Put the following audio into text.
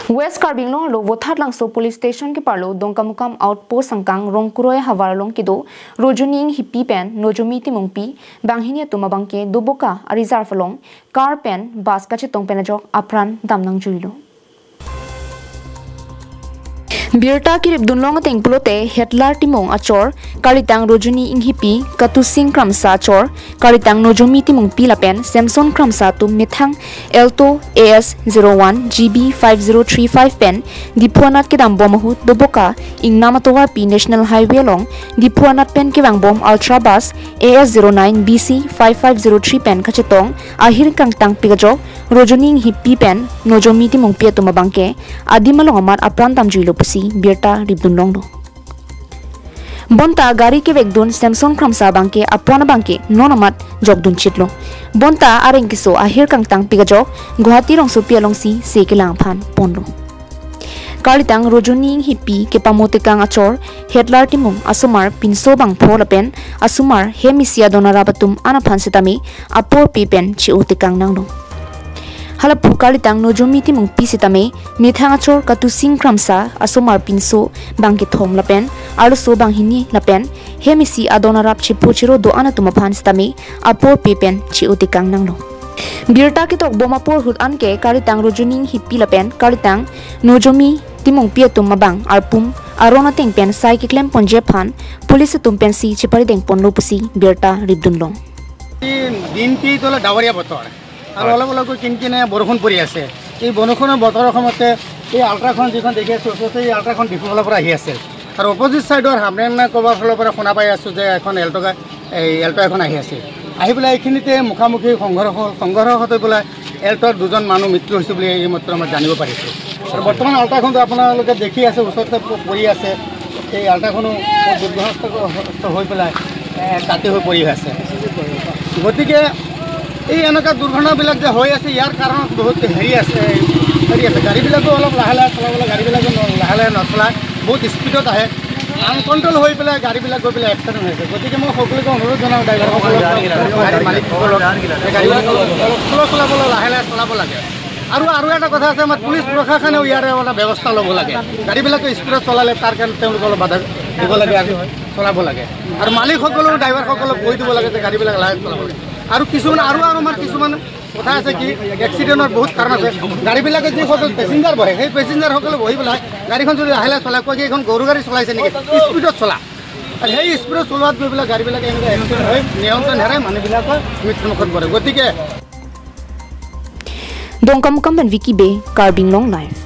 West Karbi Anglong lo Vothat Langso Police Station ke parlo Dongkamukam Outpost sangkang Rongkuroi Hawarlong kido Rojuning Hippie pen Nojomi Timungpi Banghinia Tumabangke Duboka Reserve long car pen bus kachetong penajok apran damnang juilo. Birta kirip dunlong teng pulote Hitler timong achor karitang Rojuni inghipi Katusing Kramsa achor karitang Nojomi timong pilapen Samson Kramsa tu mithang Elto AS01 GB 5035 pen Dipuanat kedam bomahut doboka ing namatowar pi National Highway long Dipuanat pen kewang bom Ultra Bus AS09 BC 5503 pen kachetong ahir kangtang pigajok Rojuni inghipi pen Nojomi timong pia tumabangke adimalong amat apran tamjuilo pusi Birta ribdun lo. Bonta gari ke vekdun Samson Kramsa bangke apona bangke nonamat jogdun chitlo. Bonta areng kiso ahir kangtang pigajok Guwahati rongso pialongsi se ke langphan ponlo. Kalitang Rojuni hippie ke pamote kang achor Hitler timung asumar pinso bang pho lapen asumar hemisia donarabatum anaphan sitami apor pipen chi otekang nanglo. Halapu kalitang Nojomi timung pisitame mithang achor Katusing Kramsa asumar pinso bangke thom lapen aluso banghini lapen hemisi adonarap chipuchiro do anatumaphan sitame apor pipen chi otekang nanglo. Birta kitok bomapor hut anke kalitang Rojuning hippie lapen kalitang Nojomi timung piatum mabang arpum arona tengpen sai kiklem ponje phan police tumpen si chipari dengpon lopusi Birta ribdunlong. দিনটি তো ডাৱৰীয়া বতৰ আৰু অলপ অলপকৈ কিনকিনে বৰষুণ পৰি আছে। এই বৰষুণৰ বতৰৰ সময়তে এই আল্ট্ৰাখন যিখন দেখি আছোঁ ওচৰতে, এই আল্ট্ৰাখন ডিফুফালৰ পৰা আহি আছে আৰু অপজিট ছাইডৰ হামৰেনা ক'ৰবাৰ ফালৰ পৰা শুনা পাই আছোঁ যে এখন এল্ট' এই এল্ট' এখন আহি আছে। আহি পেলাই এইখিনিতে মুখামুখি সংঘৰ্ষ হ'ল। সংঘৰ্ষ হৈ পেলাই এল্টৰ দুজন মানুহ মৃত্যু হৈছে বুলি এইমাত্ৰ মই জানিব পাৰিছোঁ। আৰু বৰ্তমান আল্ট্ৰাখনটো আপোনালোকে দেখি আছে ওচৰতে পৰি আছে। এই আল্ট্ৰাখনো দুৰ্ঘটনাগ্ৰস্ত হৈ পেলাই কাটি হৈ পৰি আছে। গতিকে এই এনেকুৱা দুৰ্ঘটনাবিলাক যে হৈ আছে ইয়াৰ কাৰণত বহুত হেৰি আছে। গাড়ীবিলাকো অলপ লাহে লাহে চলাব লাগে, গাড়ীবিলাকো লাহে লাহে নচলায়, বহুত স্পীডত আহে, আনকণ্ট্ৰল হৈ পেলাই গাড়ীবিলাক গৈ পেলাই এক্সিডেণ্ট হৈছে। গতিকে মই সকলোকে অনুৰোধ জনাওঁ ড্ৰাইভাৰসকলক, গাড়ী মালিকসকলক, গাড়ীবিলাক অলপ স্ল' চলাবলৈ, লাহে লাহে চলাব লাগে। আৰু আৰু এটা কথা আছে, আমাৰ পুলিচ প্ৰশাসনেও ইয়াৰে এটা ব্যৱস্থা ল'ব লাগে। গাড়ীবিলাকে স্পীডত চলালে তাৰ কাৰণে তেওঁলোকে অলপ বাধা দিব লাগে আৰু চলাব লাগে। আৰু মালিকসকলেও ড্ৰাইভাৰসকলক কৈ দিব লাগে যে গাড়ীবিলাক লাহে চলাব লাগে। আৰু কিছুমান আৰু আমাৰ কিছুমান কথা আছে কি এক্সিডেণ্টৰ বহুত কাৰণ আছে। গাড়ীবিলাকে যিসকল পেচেঞ্জাৰ বহে সেই পেচেঞ্জাৰসকলে বহি পেলাই গাড়ীখন যদি লাহে লাহে চলাই কয় কি এইখন গৰু গাড়ী চলাইছে নেকি, স্পীডত চলা। আৰু সেই স্পীডত চলোৱাত গৈ পেলাই গাড়ীবিলাকে এনেকুৱা এক্সিডেণ্ট হৈ নিয়ন্ত্ৰণ হেৰাই মানুহবিলাকৰ মৃত্যুমুখত পৰে। গতিকে Dongkamukam Vicky Be, Karbi Anglong Live.